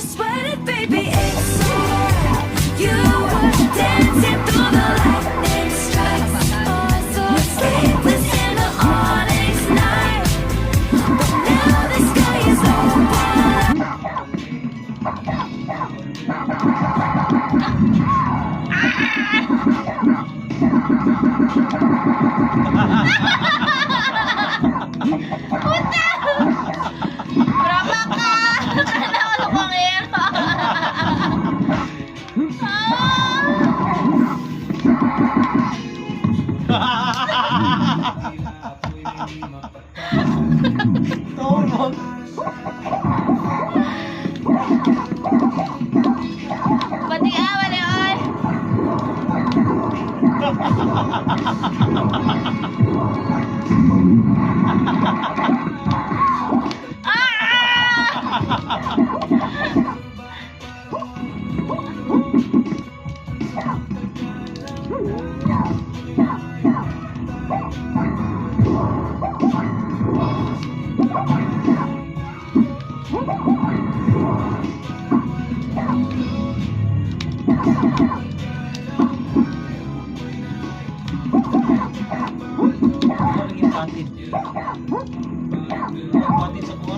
you sweat it, baby. It's alright. You were dancing through the lightning strikes. Oh, so sleepless in the onyx night. But now the sky is open. Brama ka! Kana ko pangero. Tulog. Pati awa ni oy. Ano naging patid? Patid sa kuha?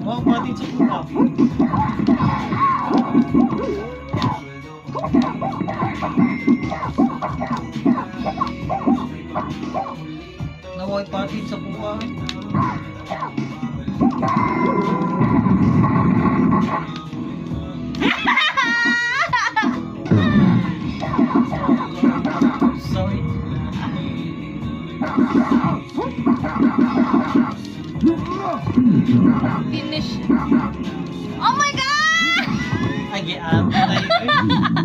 Wow, patid sa kuha. Naway patid sa kuha. Sorry. Finish. Oh my God! Ay, giam. Ay, ay.